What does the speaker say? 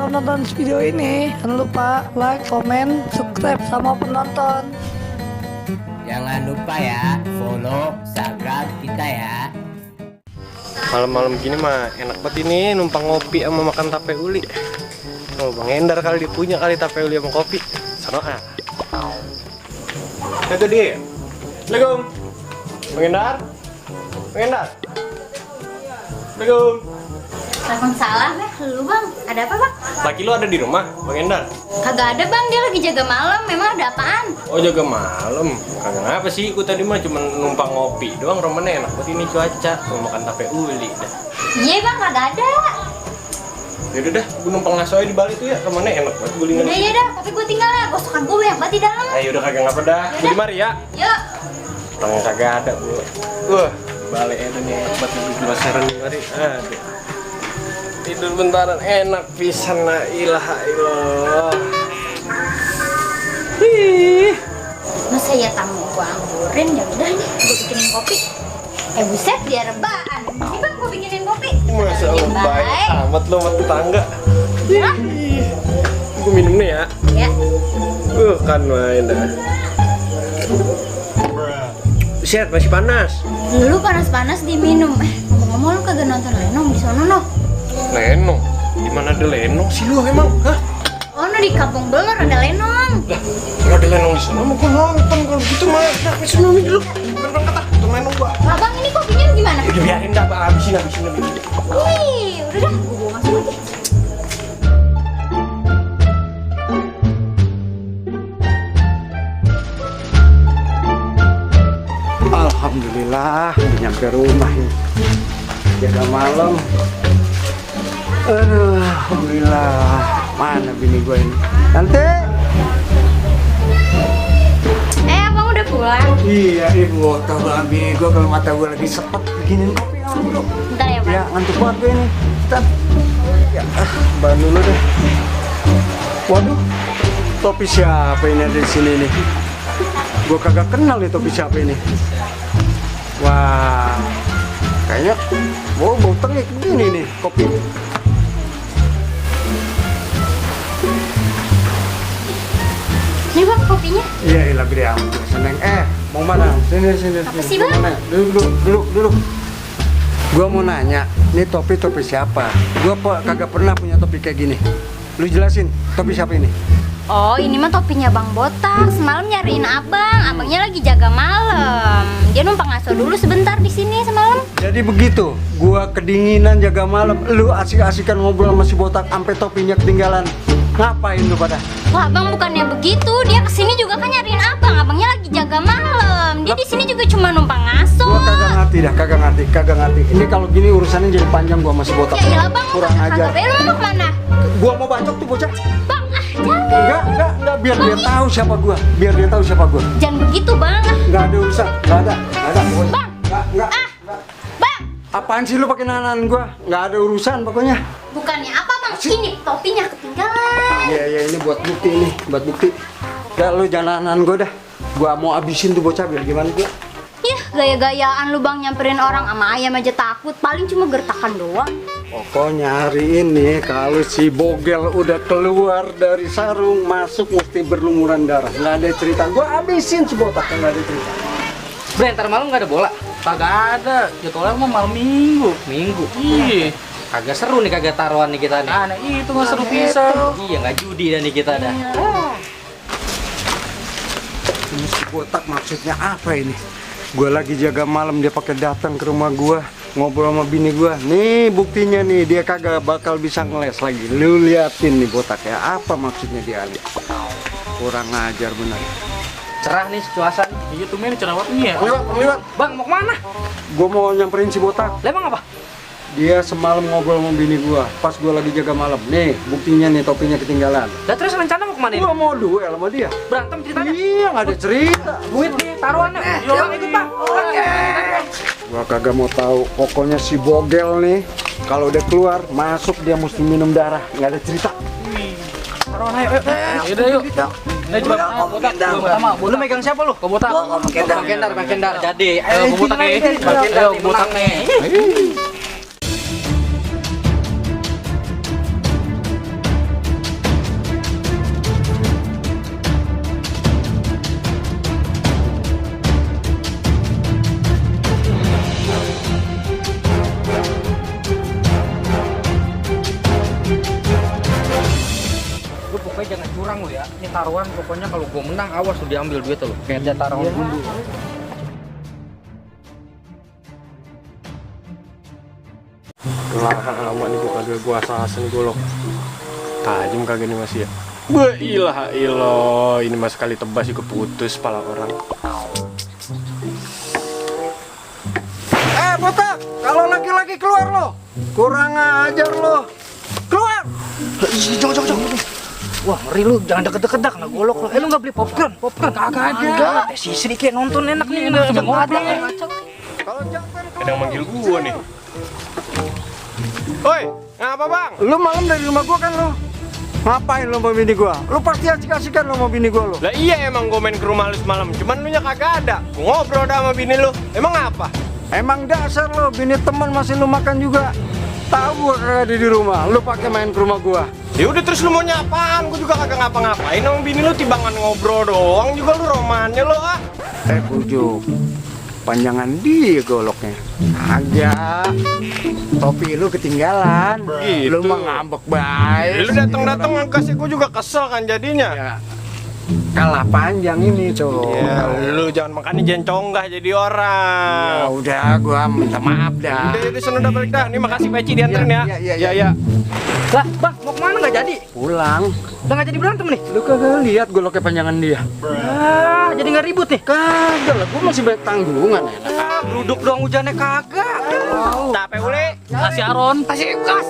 kalau nonton video ini, jangan lupa like, komen, subscribe sama penonton. Jangan lupa ya, follow, subscribe kita ya. Malam-malam gini mah enak banget ini numpang ngopi sama makan tape uli. Oh, Bang Endar kali dia punya kali tape uli sama kopi. Sono ah. Itu dia. Assalamualaikum. Bang Endar. Bang Endar. Assalamualaikum. Waalaikumsalam ya, lu bang, ada apa bang? Laki lu ada di rumah, Bang Endar? Kagak ada bang, dia lagi jaga malam, memang ada apaan? Oh jaga malam, kagak ngapa sih, aku tadi mah cuma numpang ngopi doang, romannya enak buat ini cuaca, mau makan tape uli dah. Iya bang, kagak ada. Yaudah dah, gue numpang ngaso aja di Bali tuh ya, romannya enak buat gulingan. Iya dah, tapi gue tinggal ya, gosokan gue banyak banget di dalam. Ayo udah kagak ngapa dah, gue di mari ya. Yuk. Orangnya kagak ada bu. Wah, Bali itu nih buat duduk di pasaran di mari. Aduh. Tidur bentaran enak pisan, la ilaha illallah. Ih. Masa ya tamu gue anggurin, ya udah nih, gue bikinin kopi. Buset, dia rebaan. Ini bang, gue bikinin kopi. Masa Yang Allah baik amat lo sama tetangga. Hah? Gue minum nih ya. Ya. Kan main dah. Buset, masih panas. Lu panas-panas diminum. Ngomong-ngomong lu kagak nonton Lenong di sono no? Lenong? Dimana ada Lenong sih lu emang? Hah? Oh no, di Kampung Belor ada Lenong. Lah, kalau ada Lenong di sana mau gue nonton, kalau gitu mah nah, dulu dulu. Bener kata, tuh Lenong gua. Abang ini kopinya gimana? Udah biarin dah, habisin. Wih, udah dah, gue bawa masuk lagi. Alhamdulillah, udah nyampe rumah ini. Jaga malam. Aduh, alhamdulillah. Mana bini gue ini? Tante. Abang udah pulang? Iya, ibu. Tahu banget bini gue kalau mata gue lagi sepet bikinin kopi sama bro. Bentar ya, Pak. Ya, ngantuk banget gue ini. Bentar. Ya, bahan dulu deh. Waduh, topi siapa ini ada di sini nih? Gue kagak kenal nih topi siapa ini. Wah, kayaknya bau terik begini nih kopi. Ini bang kopinya. Iya, ilah gede amat. Seneng. Mau mana? Sini. Apa sih, Bang? Mau mana? Duduk. Gua mau nanya, ini topi siapa? Gua kagak pernah punya topi kayak gini. Lu jelasin, topi siapa ini? Oh, ini mah topinya Bang Botak. Semalam nyariin abangnya lagi jaga malam. Dia numpang ngaso dulu sebentar di sini semalam. Jadi begitu, gua kedinginan jaga malam, lu asik-asikan ngobrol sama si Botak sampai topinya ketinggalan. Ngapain lu pada? Wah, Bang bukannya begitu. Dia kesini juga kan nyariin abangnya lagi jaga malam. Dia di sini juga cuma numpang ngaso. Gua kagak ngerti. Ini kalau gini urusannya jadi panjang gua sama si Botak. Ya iyalah Bang, kurang ajar. kagak lu mau kemana? Gua mau bacok tuh bocah. Bang, jangan. Enggak, biar dia tahu siapa gua. Jangan begitu Bang. Enggak ada urusan, enggak ada. Bang. Enggak. Bang. Apaan sih lu pakai nanan gua? Enggak ada urusan pokoknya. Bukannya apa Bang? Ini topinya ketinggalan. Iya, ini buat bukti. Ya lu jangan nanan gua dah. Gua mau abisin tuh bocah biar gimana gua. Yah, gaya-gayaan lu Bang nyamperin orang sama ayam aja takut. Paling cuma gertakan doang. Pokoknya hari ini kalau si Bogel udah keluar dari sarung masuk mesti berlumuran darah. Nggak ada cerita. Gua abisin si Botak, nggak ada cerita. Bre, ntar malam nggak ada bola? Kagak ada, jadwalnya mau malam minggu. Iya. Kagak seru nih, kagak taruhan nih kita nih. Nah, itu nggak seru pisan. Iya, nggak judi dah nih kita dah. Ini si Botak maksudnya apa ini? Gua lagi jaga malam dia pakai datang ke rumah gua ngobrol sama bini gua. Nih buktinya nih, dia kagak bakal bisa ngeles lagi. Lu liatin nih Botak ya, apa maksudnya dia nih? Kurang ajar benar. Cerah nih cuaca. Iya tuh men, cerah banget nih ya. Lewat. Bang, mau kemana? Gua mau nyamperin si Botak. Lah emang apa? Dia semalam ngobrol sama bini gua pas gua lagi jaga malam. Nih buktinya nih, topinya ketinggalan. Lah terus rencana mau kemana ini? Gua mau duel sama dia. Berantem ceritanya? Iya, nggak ada cerita. Duit nih, taruhannya. Yo, Bang, ikut Bang. Gua kagak mau tahu. Pokoknya si Bogel nih kalau udah keluar masuk dia mesti minum darah. Nggak ada cerita. Taruhan ayo. Yaudah yuk. Nah, coba botak. Pertama, lu megang siapa lu? Ke botak. Bang Kendar. Jadi, Ayo, ke botak nih. Ayo, ke botak nih. jangan curang lo ya. Ini taruhan pokoknya kalau gua menang awas lo diambil duit lo. Kayak dia taruhan dulu. Lama nih gua assassin golok. Tajam kagak nih masih ya. Wah, ilah ilah, ini mas sekali tebas ikut putus pala orang. Botak, kalau laki-laki keluar lo. Kurang ajar lo. Keluar. Jauh. Wah, ngeri lu, jangan deket-deket dah, kena golok lo. Lu nggak beli popcorn? Popcorn kagak ada. Si kayak nonton enak nih, enak sama ngobrol. Kalau jantan Kadang manggil gua nih. Oi, ngapa bang? lu malam dari rumah gua kan lo. Ngapain lo sama bini gua? Lu pasti asik-asikan lo sama bini gua lo. Lah iya emang gua main ke rumah lu semalam, cuman lu nya kagak ada. Gua ngobrol dah sama bini lu. Emang apa? Emang dasar lo, bini teman masih lu makan juga. Tahu gua kagak ada di rumah, lu pakai main ke rumah gua. Ya udah terus lu mau nyapaan? Gua juga kagak ngapa-ngapain sama bini lu, tibangan ngobrol doang juga lu romannya lo ah. Bujuk. Panjangan dia goloknya. Agak. Topi lu ketinggalan. Gitu. Lu mah ngambek baik. Lu datang-datang kasih gua juga kesel kan jadinya. Ya. Kalah panjang ini tuh. Ya, lu jangan makanya jangan conggah jadi orang. Ya udah, gua minta maaf dah. Udah sana udah balik dah. Nih makasih Peci dianterin ya. Iya. Lah, bang, mau kemana nggak jadi? Pulang. Udah nggak jadi berantem nih? Lu kagak lihat goloknya panjangan dia? Ah, jadi nggak ribut nih? Kagak lah, gua masih banyak tanggungan. Ah, duduk doang hujannya kagak. Capek ule. Kasih Aron. Kasih gas.